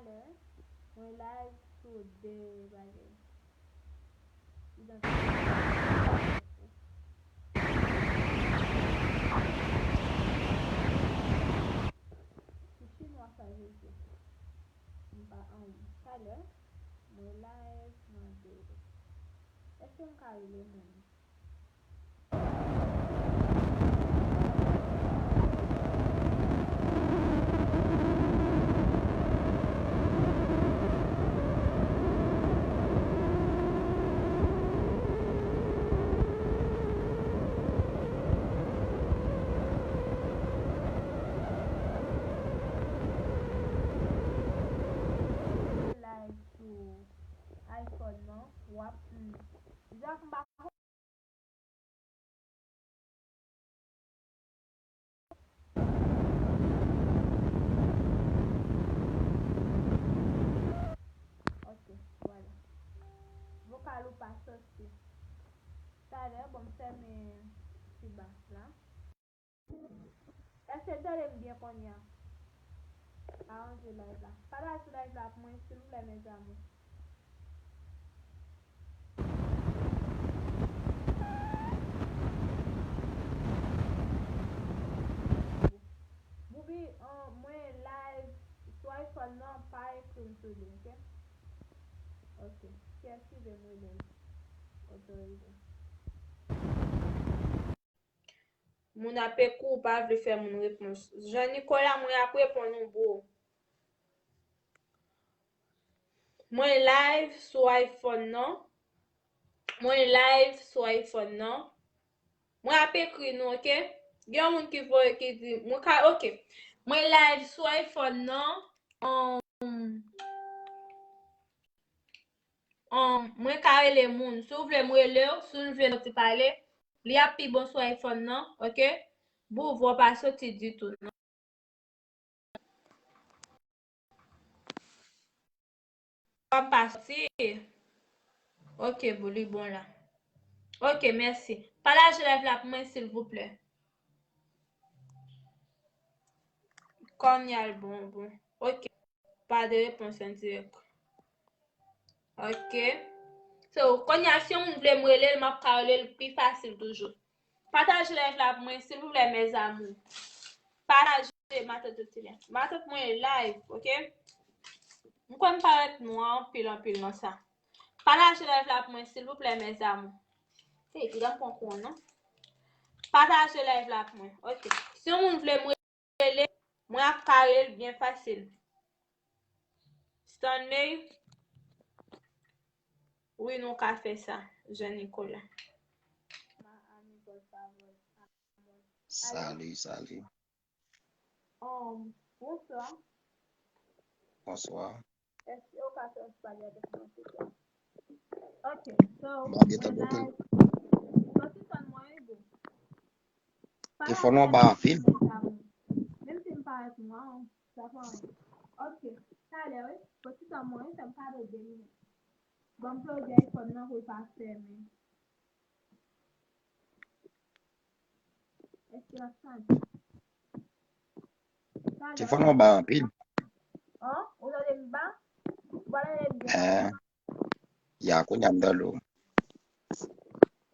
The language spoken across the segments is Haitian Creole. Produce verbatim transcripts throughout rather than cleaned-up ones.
Talè, mwen live sou de bagay. Ki chinwa sa, Jezi? M pa, um, talè, mwen live nan de. Èske m ka rele moun? Live sou iPhone nan, w ap, mm, Jack, m pa Ok, vwala. Vokal ou pa soti. Talè, bon, m fèmen ti bas la. Èske n tande m byen kounye a? Aranje live la. Pataje live la pou mwen, silvouplè, mes amours. Boubi, an, mwen live sou iPhone nan, pa ekri m sou li, ok? Ok. Kiyès ki vle m rele l? Otorize. Moun ap ekri, ou pa vle fè moun repons. Jean Nicolas, mwen ap reponn ou, bro. Mwen live sou iPhone nan. Mwen live sou iPhone nan. Mwen ap ekri nou, ok? Gen yon moun ki voye ki di, mwen ka, ok. Mwen live sou iPhone nan. Um, um, mwen ka rele moun. Si w vle m rele w, si w vle nou ti pale, li ap pi bon sou iPhone nan, ok? Bouvo pa soti ditou, non. Pam pa soti. Ok, bro, li bon la. Ok, mèsi. Pataje live la pou mwen, silvouplè. Kounye a l bon, bon. Ok. Pas de réponse en direct. Ok. So, kounye a, si yon moun vle m rele l, m ap ka rele l pi fasil toujou. Pataje live la pou mwen, silvouplè, mes amours. Pataje, matant Otilien. Matant mwen live, ok? M kwè m parèt nwa anpil, anpil nan sa. Pataje live la pou mwen, silvouplè, mes amours. Hey, piga m pran kou an, non? Pataje live la pou mwen, ok? Si yon moun vle m rele, mwen ap ka rele l byen fasil. Stanley, wi, nou ka fè sa, Jean Nicolas. Salut, salut. Um, bonswa. Bonswa. Èske w ka fè yon ti pale avèk mwen, silvouplè? Ok, so, mwen gentan mete l. Soti tann mwen, wi, bro. Telefòn nan ba anpil. Menm si m parèt nwa, sa pa anyen. Ok, talè, wi. Soti tann mwen, wi, fè m kado de minit. Ban m ploge iPhone nan pou l pa fèmen. Èske l ap chaje? Telefòn nan ba anpil. An? Ou tande m ba? Ou pa tande m byen? Eh. Ya, kounye a m tande w.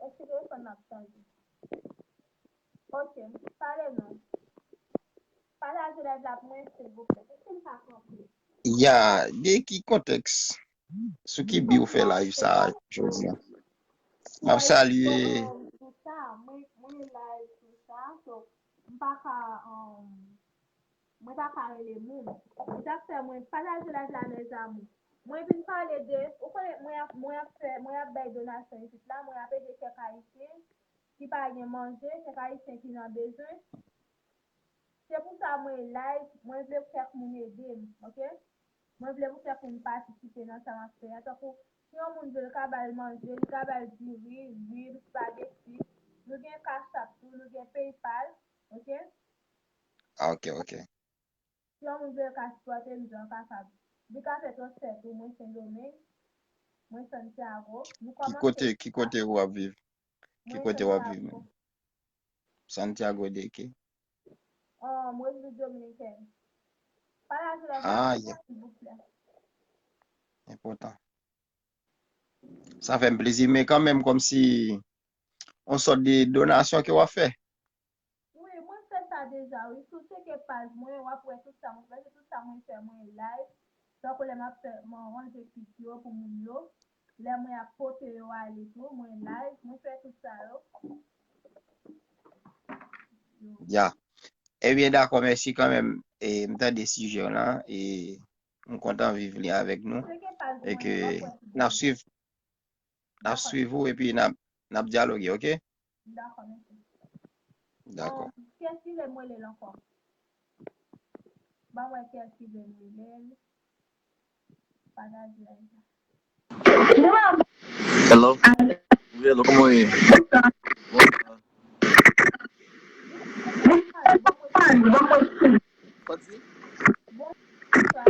Èske telefòn nan ap chaje? Ok, pale non. Pataje live la pou mwen, silvouplè. Èske m ka kanpe? Ya, de ki kontèks? Sou ki bi ou fè live sa jodi a? M ap salye. Sou sa, mwen, mwen live sou sa, so, m pa ka, um, mwen pa ka rele moun. Se sa k fè mwen pataje live la, mes amours. Mwen vin pale de, ou konnen, mwen ap, mwen ap fè, mwen ap bay donasyon isit la, mwen ap ede kèk Ayisyen ki pa gen manje, kèk Ayisyen ki nan bezwen. Se pou sa mwen live, mwen vle kèk moun ede m, ok? Mwen vle pou kèk moun patisipe nan sa m ap fè a. Tankou, si yon moun vle, l ka ba l manje, li ka ba l diri, lwil, spageti. Nou gen Cash App tou, nou gen PayPal, ok? Ah, ok, ok. Si yon moun vle, l ka sipòte m, jan l kapab. Li ka fè transfè tou, mwen Sendomeng, mwen Santiago. Nou kòmanse. Ki kote, ki kote ou ap viv? Ki kote w ap viv menm? Santiago de qué? Um, Repiblik Dominikèn. Pataje live la pou mwen, silvouplè. Enpòtan. Sa fè m plezi, men kanmenm kòmsi yon sòt de donasyon ke w ap fè. Wi, mwen fè sa deja, wi. Si w tcheke paj mwen, w ap wè tout sa mwen fè, se tout sa mwen fè, mwen live. Tankou lè m ap fè, mwen ranje kit yo pou moun yo. Lè mwen ap pote yo ale tou, mwen live, mwen fè tout sa yo. Ya. Ebyen, dakò, mèsi kanmenm. E, m tande sijè w lan, e m kontan viv li avèk nou. Tcheke paj mwen, e ke w ap wè tout bagay. N ap swiv, n ap swiv ou, epi n ap, n ap dyaloge, oke? Dakò, mèsi. Dakò. Kiyès ki vle m rele l ankò? Ban m wè kiyès ki vle m rele l. Pataje live la. Hello? Wi, hello, kòman w ye? Bonsoir.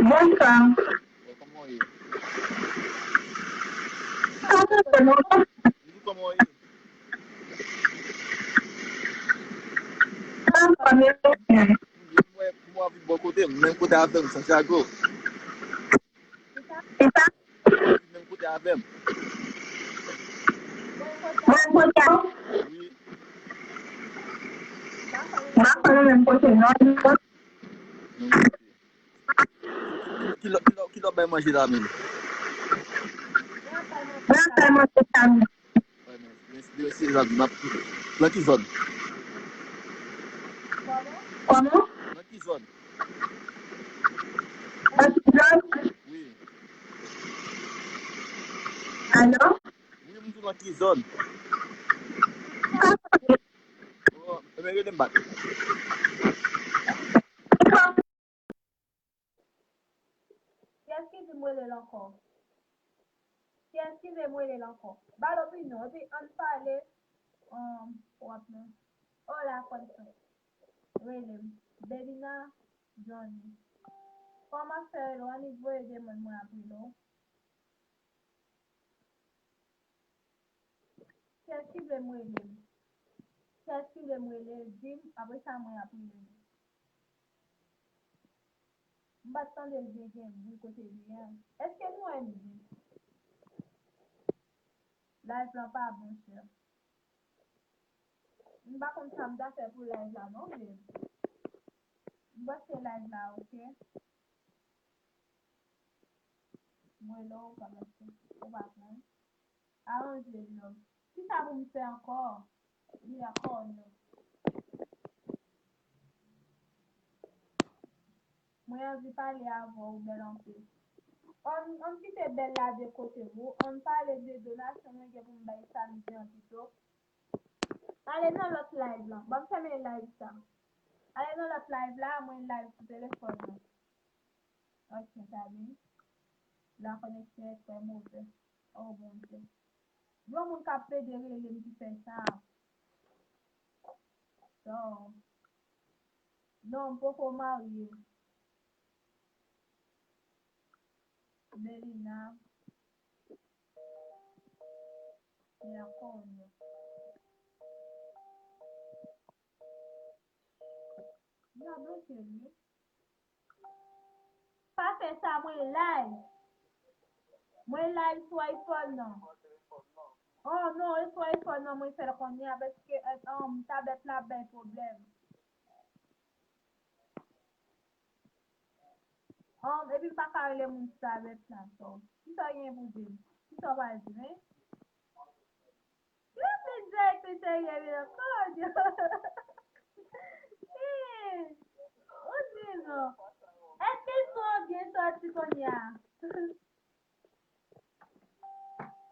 Bonsoir. Kòman w ye? Kòman w ye? Mwen, mwen anvi bò kote m, menm kote avè m, Santiago. Menm kote avè m. Wi. Menm kote. Ki lè, ki lè, ki lè w bay manje la menm? Mwen ap bay manje la menm. Wè, men, men, men, se la, m ap, nan ki zòn? Kòman? Nan ki zòn? Nan ki zòn? Wi. Alo? Wi, m di w nan ki zòn? Oh, men rele m bak. Kiyès ki di m rele l ankò? Kiyès ki vle m rele l ankò? Ba l opinyon, epi ann pale, um, w ap nan. Oh, la konn sa. Rele m. Belina Johnny. Kòman fè rele w? Annik voye demann mwen ap rele w. Kiyès ki vle m rele l? Kiyès ki vle m rele l, di m, apre sa mwen ap rele l. M pa t tande l byen gen bri kote li ye a. Èske nou wè m byen? Live lan pa bon, chè. M pa konn sa m ta fè pou live la non, men m panse live la oke. Mwen la, ou pa mèt fè. Ou pa pran. Aranje l non. Kisa pou m fè ankò? Li ankò non. Mwen anvi pale avè w, bèl anpil. Ann, ann kite bèl la de kote, ou ann pale de donasyon mwen gen pou m bay samdi an pito. Ale nan lòt live lan. Ban m fèmen live sa. Ale nan lòt live la, mwen live sou telefòn mwen. Ok, sa byen. La koneksyon e trè movè. Oh, Bondye. Yon moun k ap plede rele m ki fè sa. So, non, m poko marye. Belina. Li ankò ou non? Li a bloke l wi. Pa fè sa, mwen live. Mwen live sou iPhone nan. Oh non, e sou iPhone nan mwen fè l kounye a, paske, eh, um, tablèt la ap bay pwoblèm. Um, epi m pa ka rele moun sou tablèt la, so. Kisa w gen pou di m? Kisa w pral di m, hein? Yo, se dirèk, se serye, men non, Claudio. Hey, ou di non. Èske son an byen sòti kounye a?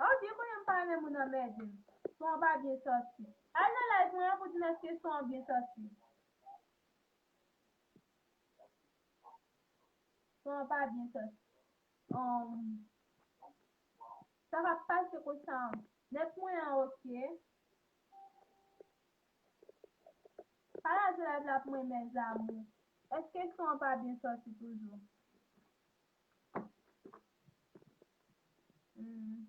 Ou di kounye a m pa renmen moun anmède m. Son an pa byen sòti. Al nan live mwen an pou di m èske son an byen sòti. Son an pa byen sòti. Um, sa va pase konsa. Nèt mwen an oke. Pataje live la pou mwen, mes amours. Èske son an pa byen sòti toujou? Hmm.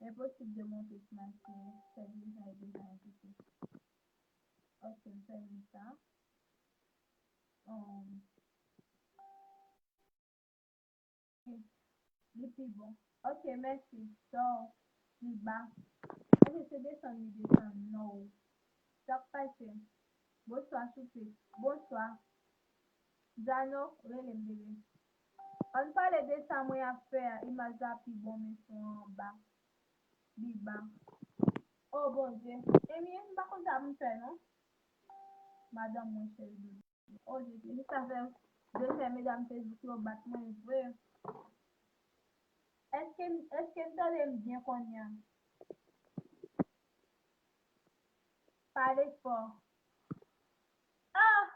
Enposib de monte sou machin, fè deja e deja enpite. Ok, m fèmen sa. um, li pi bon. Ok, mèsi. So, li ba. Ok, se desann, li desann. No. Sa k pase? Bonswa, souple. Bonswa. Jano, rele m, bebe. Ann pale de sa mwen ap fè a, imaj la pi bon, men son an ba. Li ba. Oh, Bondye. Ebyen, m pa konn sa pou m fè, non. Madanm mwen cheri, bebe. Oh, Jezi, jis sa fè de sè medam Facebook yo bat mwen vre. Èske, èske n tande m byen kounye a? Pale fò. Ah!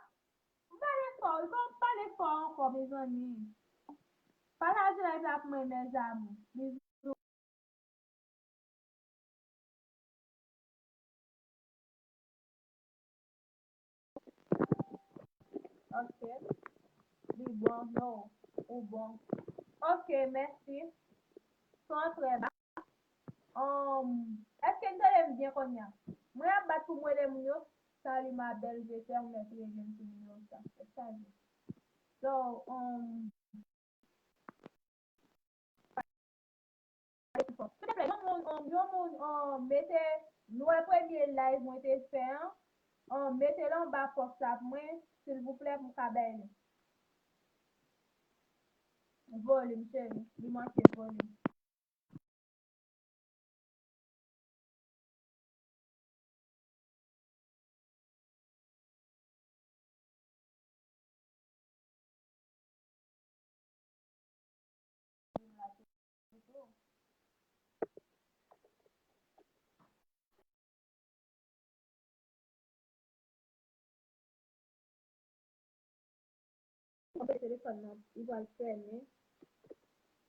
M pale fò, wi, kòman m pale fò ankò, mezanmi? Pataje live la pou mwen, mes amours. Bizou. Ok. Li bon, no. Ou bon. Ok, mèsi. Son an trè ba. Um, èske n tande m byen kounye a? Mwen ap bat pou m rele moun yo. Salut ma belle, je t'aime, mèt rele m sou nimewo sa. Fèk chaje. So, um, Silvouplè, yon moun, um, yon moun, um, mete, nou wè premye live mwen te fè an, um, mete l anba pòs la pou mwen, silvouplè, pou m ka bay li. Volim, cheri, li manke volim. Konpe telefòn nan, li pral fèmen.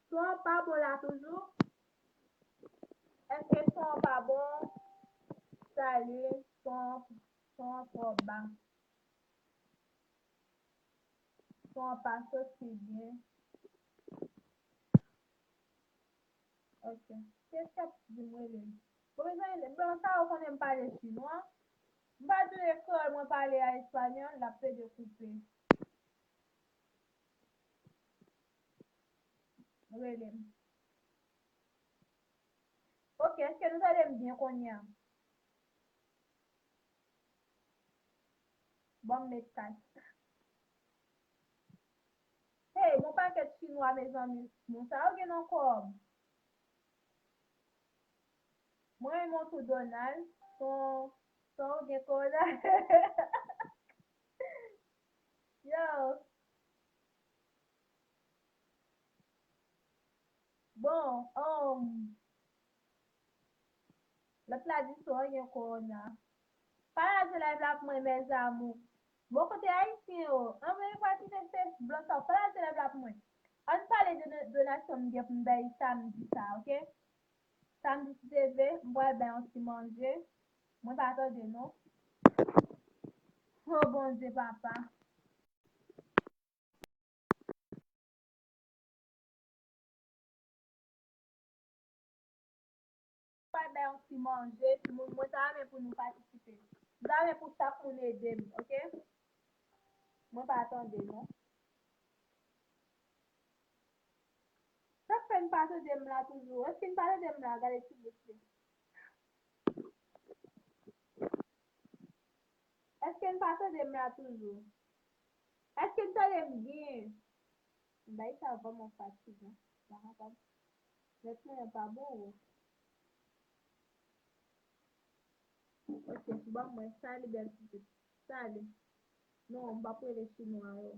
Son an pa bon la toujou? Èske son an pa bon? Salut, son, son an twò ba. Son an pa soti byen. Ok. Se chèf di m rele. Bon, mezanmi, blan sa yo konnen m pale chinwa. M pa di w kreyòl mwen pale a espanyòl, l ap plede koupe. Rele m. Ok, èske nou tande m byen kounye a? Ban m met kask. Hey, mon pakèt chinwa, mezanmi. Moun sa yo gen nan kòb. Mwen renmen w tou, Donald. Son, son ou gen kòb. Yo. Bon, um, lòt la di son an gen kowona. Pataje live la pou mwen, mes amours. Bon, kote ayisyen yo? Anmwey, pral kite se blan sa yo. Pataje live la pou mwen. Ann pale de do-, donasyon m gen pou m bay samdi sa, ok? Samdi, si Dye vle, m pral bay yon ti manje. Mwen pa tande, non. Oh, Bondye, papa. Pral bay yon ti manje, timoun, mwen ta renmen pou nou patisipe. M ta renmen pou chak moun ede m, ok? Mwen pa tande, non. Sa k fè n pa tande m la toujou? Èske n pa tande m la? Gade ti bout li. Èske n pa tande m la toujou? Èske n tande m byen? Bay sa vrèman fatigan. M pa kapab. Nèt mwen an pa bon, o. Ok, ban mwen. Sali, bèl pitit. Sali. Non, m p ap rele chinwa yo.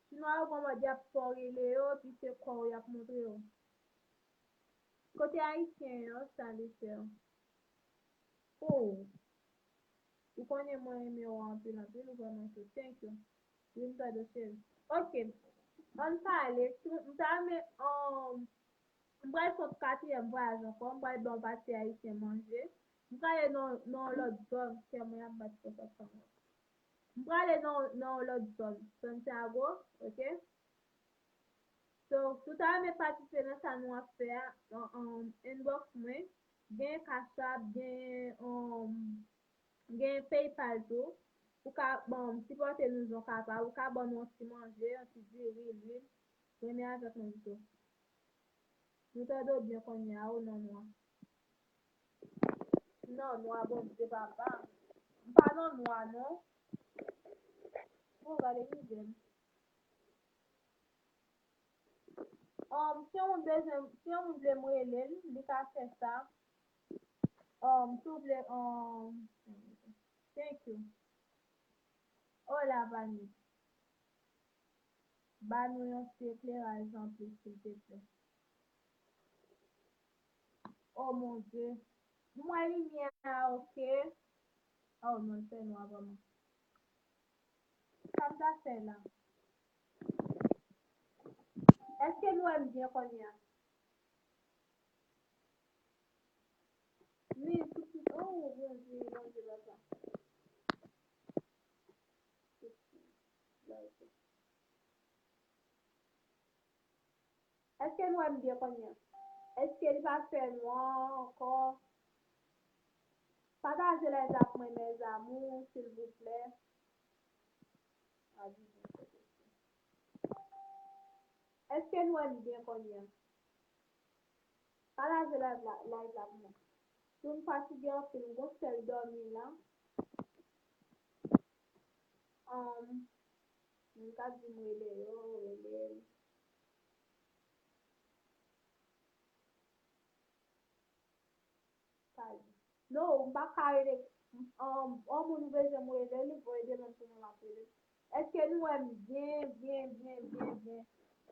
Chinwa yo gon mòd y ap fè w rele yo, epi se kò w y ap montre yo. Kote ayisyen yo? Sali, sè. Oh. Ou konnen mwen renmen w anpil, anpil, ou vrèman cute. Thank you. Wi, m tande w, cheri. Ok. Ann pale. M ta renmen, um, m pral fè yon katriyèm vwayaj ankò. M pral ba yon pati ayisyen manje. M prale nan, nan yon lòt zòn. Kè mwen ap bat konsa sa. M prale nan, nan yon lòt zòn. Santiago, ok? So, si w ta renmen patisipe nan sa nou ap fè a, nan, um, inbox mwen. Gen Cash App, gen, um, gen PayPal tou. Ou ka, bon, sipòte nou jan w kapab. Ou ka ban nou yon ti manje, yon ti diri, lwil. Renmen avèk mwen pito. Nou tande w byen kounye a, o non nwa. Non, nwa, Bondye, papa. M pa nan nwa, non. Bon, gade mizè m. Um, si yon moun bezwen, si yon moun vle m rele l, li ka fè sa. Um, si w vle, um, thank you. Hola, Vani. Ba nou yon ti ekleraj anplis, silteplè. Oh mon Dieu. M wè limyè a, oke. Oh non, l fè nwa vrèman. Sa m ta fè la? Èske nou wè m byen kounye a? Ni tout, tout, oh, Bondye, Bondye, papa. Èske nou wè m byen kounye a? Èske li pa fè nwa ankò? Pataje live la pou mwen, mes amours, silvouplè. Èske nou wè m byen kounye a? Pataje live la, live la pou mwen. Si m fatige anpil, m gon sèl dòmi la. Um, moun k ap di m rele yo, rele. Pale. Non, m pa ka rele. Um, yon moun ou bezwen m rele li, voye demann pou mwen, m ap rele. Èske nou wè m byen, byen, byen, byen, byen?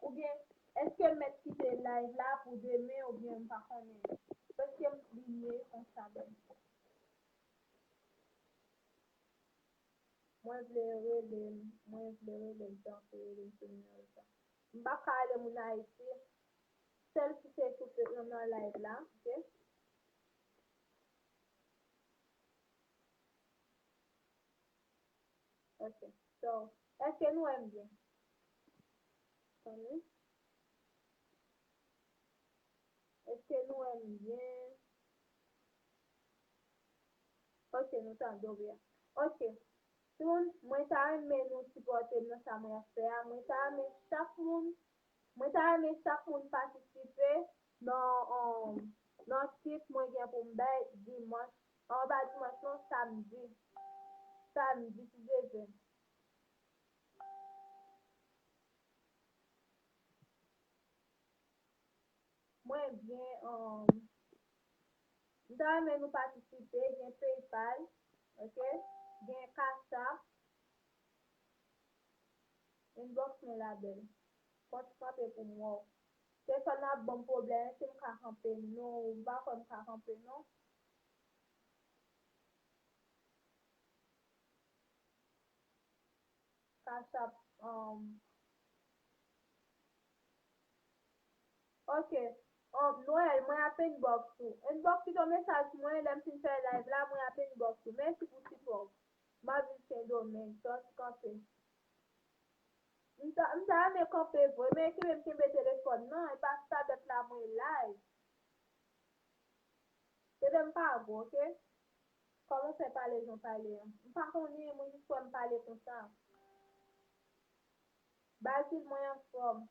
Oubyen, èske m mèt kite live la pou demen, oubyen m pa konnen? Paske m bliye konsa, byen. Mwen vle rele m, mwen vle rele m, tanpri rele m sou nimewo sa. M pa ka rele moun Ayiti. Sèl si se sou nan, nan live la, oke? Ok. So, èske nou wè m byen? Tande. Èske nou wè m byen? Ok, nou tande w byen. Ok. Timoun, mwen ta renmen nou sipòte m nan sa mwen ap fè a. Mwen ta renmen chak moun, mwen ta renmen chak moun patisipe nan, um, nan tip mwen gen pou m bay dimanch. Anba dimanch non, samdi. Samdi, si Dye vle. Mwen byen, um, m ta renmen nou patisipe, gen PayPal, ok, gen Cash App, inbox mwen la bèl. Kont kanpe pou m wè w. Telefòn nan ap ban m pwoblèm, èske m ka kanpe? Non, m pa kwè m ka kanpe, non. Cash App, um, ok. Um, Noël, mwen ap inbox ou. Inbox kite yon mesaj pou mwen, lè m fin fè live la, mwen ap inbox ou. Mèsi pou sipò w. M ap viv Sendomeng, kont kanpe. M ta, m ta renmen kanpe vre, men kenbe m kenbe telefòn nan, e pa tablet la mwen live. Tete m pa gwo, ok? Kòman w fè pale jan w pale an? M pa konnen, mwen jis wè m pale konsa. Bazil, mwen anfòm.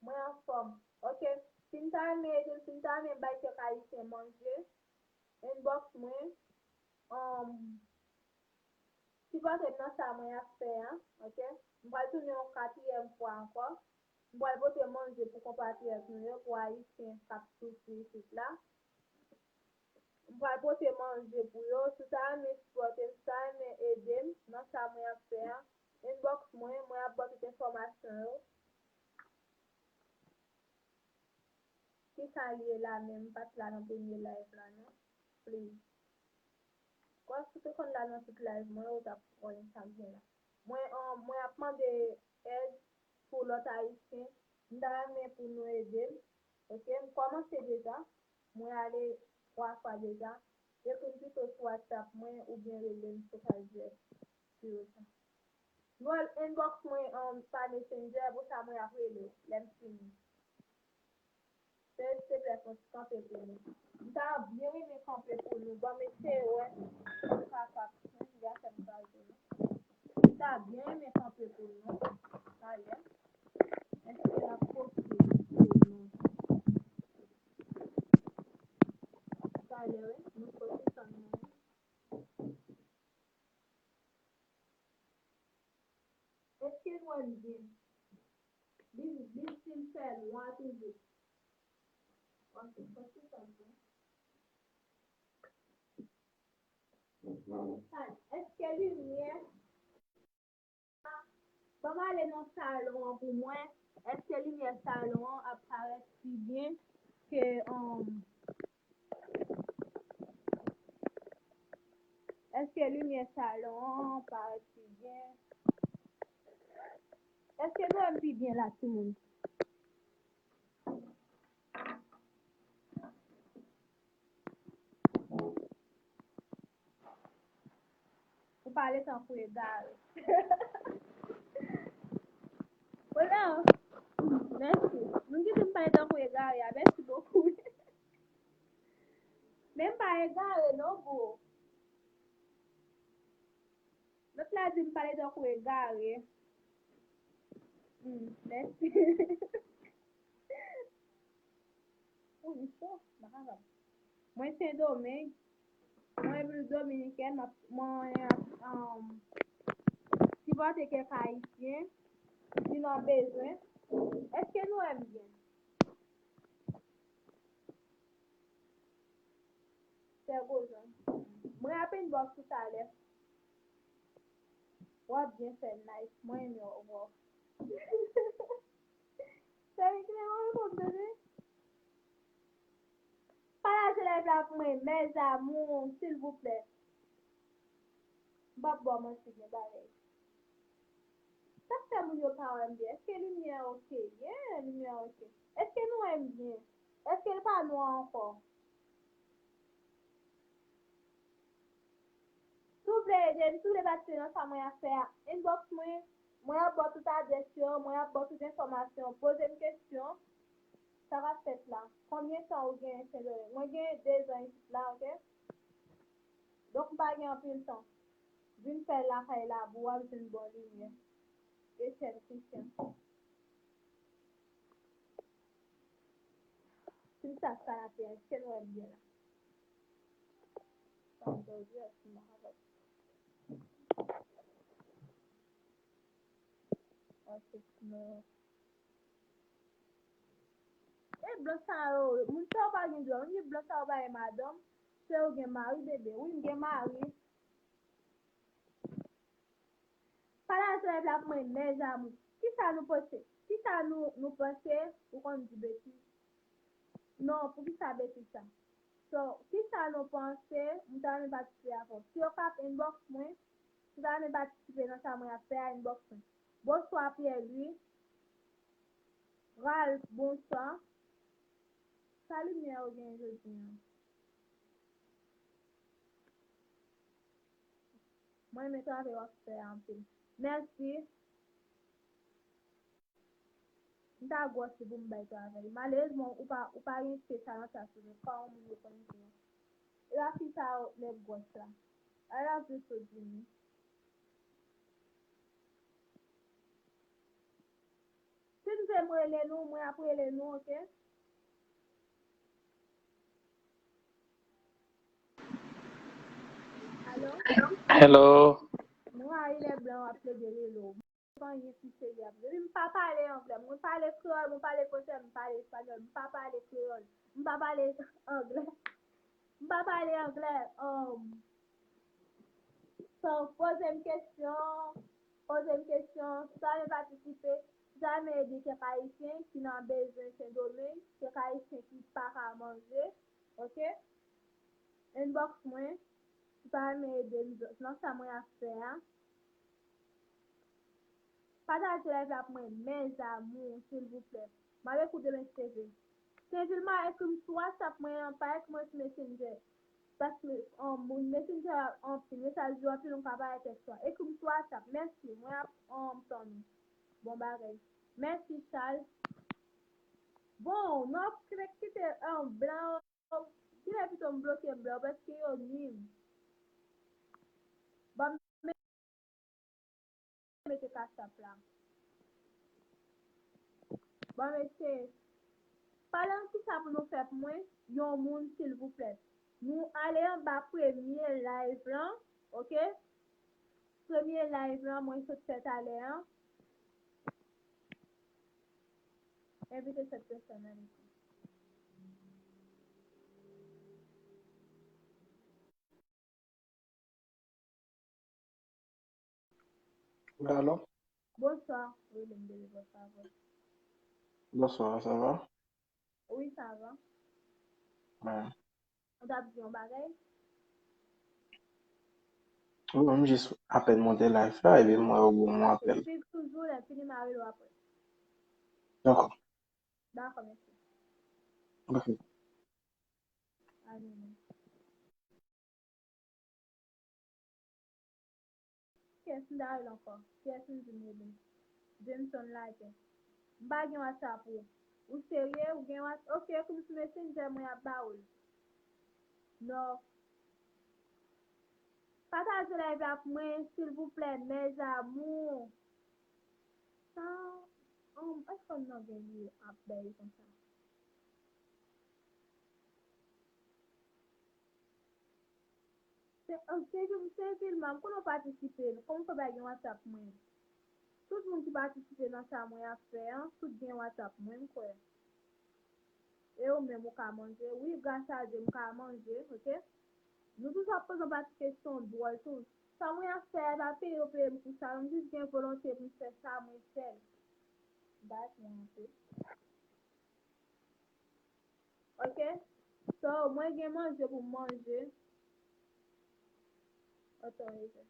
Mwen anfòm. Ok. Si n ta renmen ede m, si n ta renmen bay kèk ayisyen manje, inbox mwen. Um, sipòte m nan sa mwen ap fè a, ok? M pral tounen yon katriyèm fwa ankò. M pral pote manje pou konpatriyòt nou yo, pou ayisyen k ap soufri isit la. M pral pote manje pou yo. Si w ta renmen sipòte m, si w ta renmen ede m nan sa mwen ap fè a, inbox mwen, mwen ap ba w tout enfòmasyon yo. Kisa l ye la menm? M pa t la nan premye live la non. Please. Kwè si w te konn la nan tout live mwen yo, w t ap wè sa k gen la. Mwen, um, mwen ap mande èd pou lòt ayisyen. M ta renmen pou nou ede m. Ok, m kòmanse deja. Mwen ale twa fwa deja. Ekri m pito sou WhatsApp mwen oubyen rele m sou paj dirèk. Sou sa. Noël, inbox mwen, um, pa Messenger, pou sa mwen ap rele w lè m fini. Silteplè, Kanpe pou nou. M ta byen renmen kanpe pou nou. Ban m eseye wè si m kapab. Men, li a fè m kraze, non. M ta byen renmen kanpe pou nou. Talè. Èske l ap poste pou nou? Talè, wi. Nou poste sa nou. Èske nou wè m byen? Li, li stil fè nwa toujou. Ok, fòk se sa m fè. Èske limyè, ban m ale nan salon an pou mwen, èske limyè salon an ap parèt pi byen ke, um, èske limyè salon an parèt pi byen? Èske nou wè m pi byen la, timoun? Ou pale tankou egare. Hola. Mèsi. Moun ki di m pale tankou egare a, mèsi bokou. Men m pa egare non, bro. Lòt la di m pale tankou egare. Hmm, mèsi. Ou li cho, m pa kapab. Mwen Sendomeng. Mwen Repiblik Dominikèn, mwen ap, mwen ap, um, sipòte kèk Ayisyen ki nan bezwen. Èske nou wè m byen? Sè Gozan. Mwen ap inbox ou talè. W ap byen fè, nice. Mwen renmen w, bro. Sè Gozan, mwen reponn tande. Pataje live la pou mwen, mes amours, silvouplè. M p ap ba w manti gen bagay. Sa k fè moun yo pa wè m byen? Èske limyè a oke? Yeah, limyè a oke. Èske nou wè m byen? Èske l pa nwa ankò? Si w vle ede m, si w vle patisipe nan sa mwen ap fè a, inbox mwen. Mwen ap ba w tout adrès yo, mwen ap ba w tout enfòmasyon. Poze m kesyon. Sa k ap fèt la? Konbyen tan ou genyen Sendomeng? Mwen genyen de zan isit la, oke? Donk, m pa gen anpil tan. Vin fè lakay labou a, m jwenn bon limyè. Echèn Krisyan. Ki sa sa la fè? Èske nou wè m byen la? Sa m te di, èske m pa kapab? Ok, non. E blan sa yo, moun sa yo pa gen dwa, moun gen blan sa yo pa gen madanm, se yo gen mari, bebe. Wi, m gen mari. Pale a sou live la pou mwen, mes amours. Kisa nou panse? Kisa nou, nou panse? Ou konn di betiz. Non, poukisa betiz sa? So, kisa nou panse? M ta renmen patisipe avè w. Si w ka inbox mwen, si w ta renmen patisipe nan sa mwen ap fè a, inbox mwen. Bonswa, Pierre Louis. Ralph, bonswa. Sa limyè yo gen jodi a? Mwen renmen travay w ap fè a anpil. Mèsi. M ta gwòs li pou m bay travay. Malerezman, ou pa, ou pa gen espesyalis sa sou nou, pa yon moun yo konn di nou. E la fi sa yo, nèg gwòs la. I love you so, Jimmy. Si n vle m rele nou, mwen ap rele nou, oke? Alo? Hello. M rayi lè blan yo ap plede rele w. Pa anyen pi serye ap di. Epi m pa pale anglè. Mwen pale kreyòl, mwen pale fransè, mwen pale espanyòl. M pa pale kreyòl. M pa pale anglè. M pa pale anglè. Um, so, poze m kesyon. Poze m kesyon. Si w ta renmen patisipe, si w ta renmen ede kèk Ayisyen ki nan bezwen Sendomeng, kèk Ayisyen ki pa ka manje, oke? Inbox mwen. Si w ta renmen ede m nan sa mwen ap fè a. Pataje live la pou mwen, mes amours, silvouplè. M ap ekri w demen, Senvil. Senvil, ma ekri m sou WhatsApp mwen an, pa ekri mwen sou Messenger. Paske, um, moun Messenger anpil, mesaj yo anpil, m ka pa retèks la. Ekri m sou WhatsApp. Mèsi, mwen ap, um, tann ou. Bon bagay. Mèsi, Charles. Bon, non, kite, kite, um, blan yo. Kilè pito m bloke blan yo, paske yo nwi m. Ban m mete Cash App la. Bon, mesye, pale m kisa pou nou fè pou mwen, yon moun, silvouplè. Nou ale anba premye live lan, oke? Premye live lan, mwen sot fè talè an. Envite sèt pèsòn nan. Wi, alo? Bonswa. Wi, m dele bonswa. Bonswa, sa va? Wi, sa va. Wi. Ou t ap di yon bagay? Wi, m jis apèn monte live la, epi m wè ou bon mwen apèl. Suiv toujou, lè fini m a rele w apre. Dakò. Dakò, mèsi. Ok. Amen. Kiyès m ta rele ankò? Kiyès m di m rele? Jameson Laguerre. M pa gen WhatsApp ou. Ou serye? Ou gen WhatsApp? Ok, kou m sou Messenger, mwen ap ba ou l. Non. Pataje live la pou mwen, silvouplè, mes amours. Sa, um, èske m nan gen li ap bèl konsa? Se, um, se, se vilman, m konnen w patisipe, kòman w fè pa gen WhatsApp mwen? Tout moun ki patisipe nan sa mwen ap fè an, tout gen WhatsApp mwen, m kwè. E ou menm ou ka manje? Wi, gras a Dye, m ka manje, oke? Nou toujou ap poze yon pati kesyon dwòl tou. Sa mwen ap fè a, e pa peye yo peye m pou sa, non, m jis gen volonte pou m fè sa, mwen fè l. Dat mwen anpe. Oke? So, mwen gen manje pou m manje. Otorite.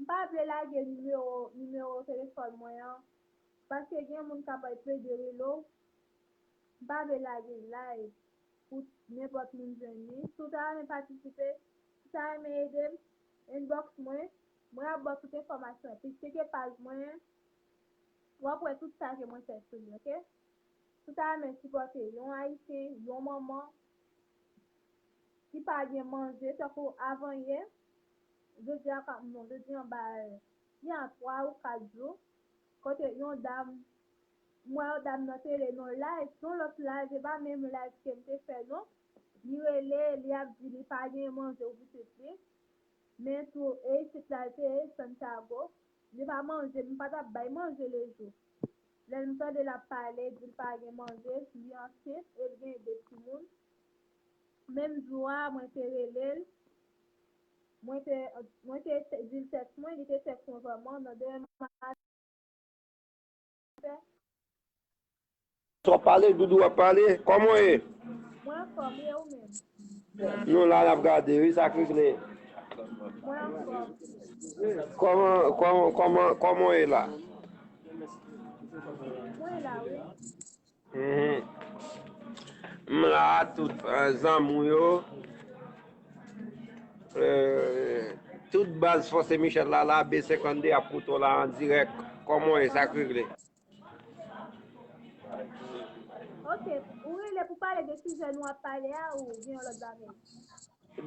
M pa vle lage nimewo, nimewo telefòn mwen an, paske gen moun k ap plede rele w. M pa vle lage live pou nenpòt moun jwenn li. Si w ta renmen patisipe, si w ta renmen ede m, inbox mwen, mwen ap ba w tout enfòmasyon. Epi tcheke paj mwen, w ap wè tout sa ke mwen fè sou li, oke? Si w ta renmen sipòte yon Ayisyen, yon manman ki pa gen manje, tankou avanyè, jodi a, non, jodi a, ba, gen twa ou kat jou, kote yon dam, m wè yon dam nan tele, nan live, nan lòt live, e pa menm live ke m te fè, non. Li rele, li ap di li pa gen manje pou pitit li. Men tou, e isit la, l te ye, Santiago. Li pa manje, m pa t ap bay manje lejou. Lè m tande l ap pale, di l pa gen manje, li ansent, e l gen de timoun. Menm jou a, mwen te rele l. Mwen te, mwen te di l tèks mwen, li te tèks mwen vrèman, nan demen maten. Sa w ap pale, Doudou ap pale. Kòman w ye? Mwen anfòm, e ou menm? Nou la, n ap gade, wi, sa k regle. Mwen anfòm. Kòman, kòman, kòman, kòman w ye la? Mwen la, wi. Mhm. M la, tout, eh, zanmi w yo. Eh, tout baz Fòse Michel la, la, B senkannde ap koute w la an dirèk. Kòman w ye, sa k regle? Ok, ou rele pou pale de sijè nou ap pale a ou gen yon lòt bagay?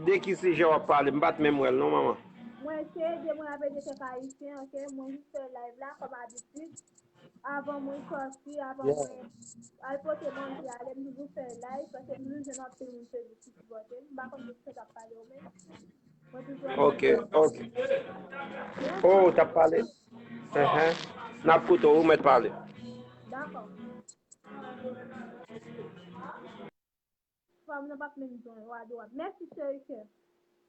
De ki sijè w ap pale? M pa t menm wè l non, manman. Mwen se ede, mwen ap ede kèk Ayisyen, ok? Mwen jis fè live la kòm abitid. Avan mwen sòti, avan mwen al pote manje ale, m toujou fè live, paske m toujou jwenn anpil moun Facebook ki sipòte m. M pa konn de kisa k ap pale yo menm. Mwen toujou ap... Ok, ok. Oh, w t ap pale? Enhen. N ap koute w, ou mèt pale. Dakò. Fanm nan p ap menm jwenn wa dwat. Mèsi, cheri kè.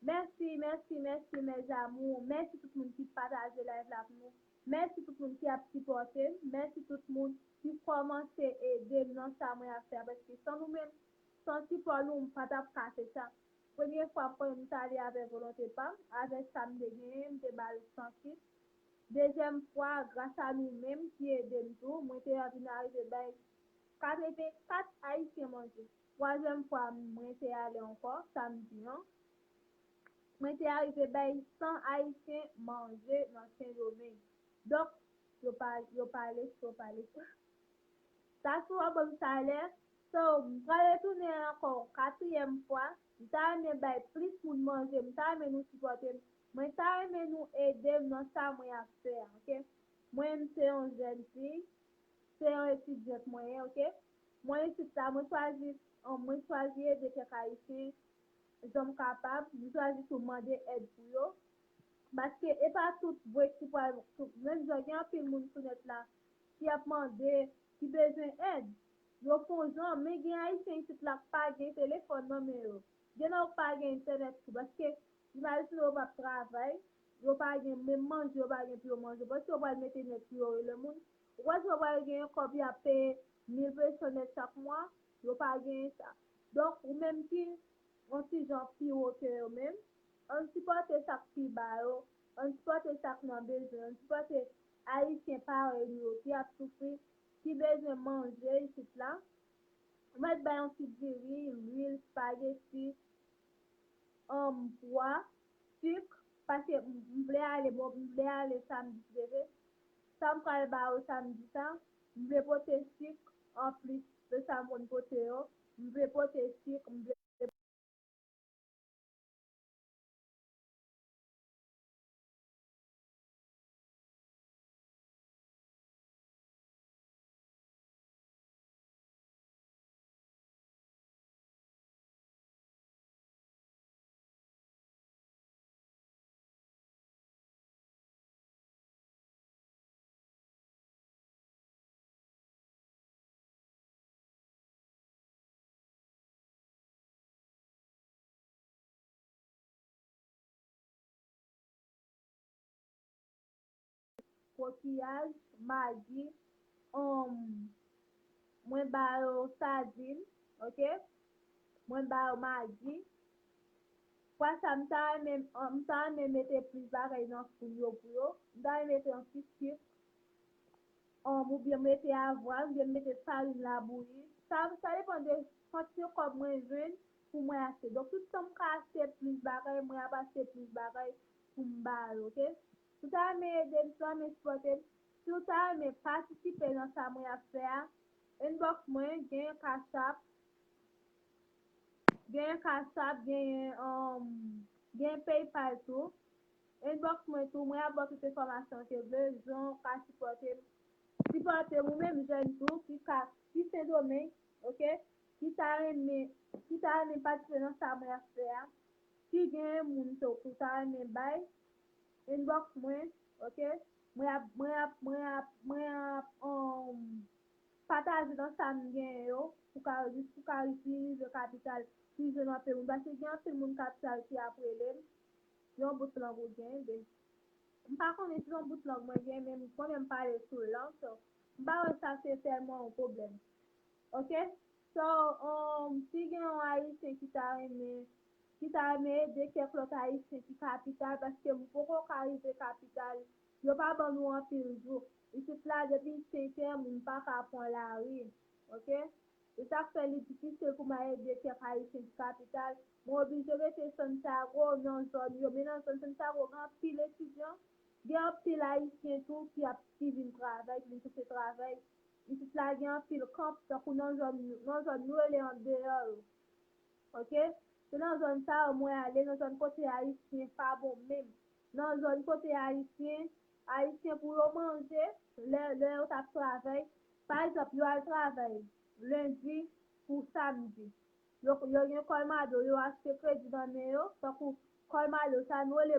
Mèsi, mèsi, mèsi, mes amours. Mèsi tout moun ki pataje live la pou nou. Mèsi tout moun ki ap sipòte m. Mèsi tout moun ki kòmanse ede m nan sa mwen ap fè a, paske san nou menm, san sipò nou, m pa t ap ka fè sa. Premye fwa, m konnen m t ale avè volonte pa m, avè sa m te genyen, m te ba l san kit. Dezyèm fwa, gras a nou menm ki ede m tou, mwen te vin arive bay katrevenkat Ayisyen manje. Twazyèm fwa, mwen te ale ankò, samdi an. Mwen te arive bay san Ayisyen manje nan Sendomeng. Donk, yo pa, yo pale, yo pale. Sa si w ap ban m salè, so, m pral retounen ankò yon katriyèm fwa. M ta renmen bay plis moun manje, m ta renmen nou sipòte m. Mwen ta renmen nou ede m nan sa mwen ap fè a, oke? Mwen, m se yon jèn fi, se yon etidyant mwen ye, oke? Mwen isit la, mwen chwazi, mwen chwazi ede kèk Ayisyen jan m kapab, m chwazi tou mande èd pou yo. Paske e pa tout vre ki pral, menm jan gen anpil moun sou nèt la ki ap mande, ki bezwen èd. Yo fè yon jan, men gen Ayisyen isit la k pa gen telefòn nan men yo. Gen nan yo k pa gen entènèt tou, paske imajine yo p ap travay, yo pa gen menm manje, yo pa gen pou yo manje. Panse yo pral mete nèt pou yo rele moun. Ou panse yo pral gen kòb y ap peye mil peso nèt chak mwa? Yo pa gen sa. Donk, ou menm ki yon ti jan pi wo ke yo menm, ann sipòte sa k pi ba yo, ann sipòte sa k nan bezwen, ann sipòte Ayisyen parèy nou yo ki ap soufri, ki bezwen manje isit la. Ou mèt bay yon ti diri, lwil, espageti, um, pwa, sik, paske m, m vle ale, bon, m vle ale samdi, si Dye vle. Sa m pral ba yo samdi sa, m vle pote sik anplis de sa m konn pote yo. M vle pote sik, m vle kokiyaj, magi, um, mwen ba yo sadin, oke? Mwen ba yo magi. Fwa sa, m ta renmen, m ta renmen mete plis bagay nan foun yo pou yo. M ta renmen mete yon ti sik, um, oubyen mete avwaz, oubyen mete farin labouyi. Sa, sa depann de kantite kòb mwen jwenn pou mwen achte. Donk, tout tan m ka achte plis bagay, mwen ap achte plis bagay pou m ba yo, oke? Si w ta renmen ede m, si w ta renmen sipòte m, si w ta renmen patisipe nan sa mwen ap fè a, inbox mwen, genyen Cash App, genyen Cash App, genyen, um, genyen PayPal tou. Inbox mwen tou, mwen ap ba w tout enfòmasyon ke w bezwen, w ka sipòte m. Sipòte m, ou menm jèn tou, ki ka, ki Sendomeng, oke? Ki ta renmen, ki ta renmen patisipe nan sa mwen ap fè a. Ki gen moun tou, pou ta renmen bay, inbox mwen, oke? Mwen ap, mwen ap, mwen ap, mwen ap, um, pataje nan sa m genyen yo, pou ka, jis pou ka rive kapital, pou jwenn anpil moun. Paske gen anpil moun kapital ki ap rele m, yon bout lang ou gen, de, m pa konnen si yon bout lang mwen gen, men m konnen m pale sou lang, so, m pa wè sa se tèlman yon pwoblèm. Oke? So, um, si gen yon Ayisyen ki ta renmen, ki ta renmen ede kèk lòt Ayisyen ki kapital, paske m poko ka rive kapital, yo pa ban nou anpil jou. Isit la, depi senk è, moun pa ka pran lari. Oke? Se sa k fè li difisil pou m al ede kèk Ayisyen ki kapital. Mwen oblije rete Santiago, nan zòn yo. Men nan zòn Santiago, gen anpil etidyan, gen anpil Ayisyen tou ki ap, ki vin travay, ki vin chèche travay. Isit la gen anpil kanp, tankou nan zòn, nan zòn nou rele andeyò yo. Oke? Se nan zòn sa yo mwen ale, nan zòn kote Ayisyen pa bon menm. Nan zòn kote Ayisyen, Ayisyen pou yo manje, lè, lè yo t ap travay, pa egzanp, yo al travay lendi pou samdi. Yo, yo gen kòlmado, yo achte kredi nan men yo, tankou kòlmado sa nou rele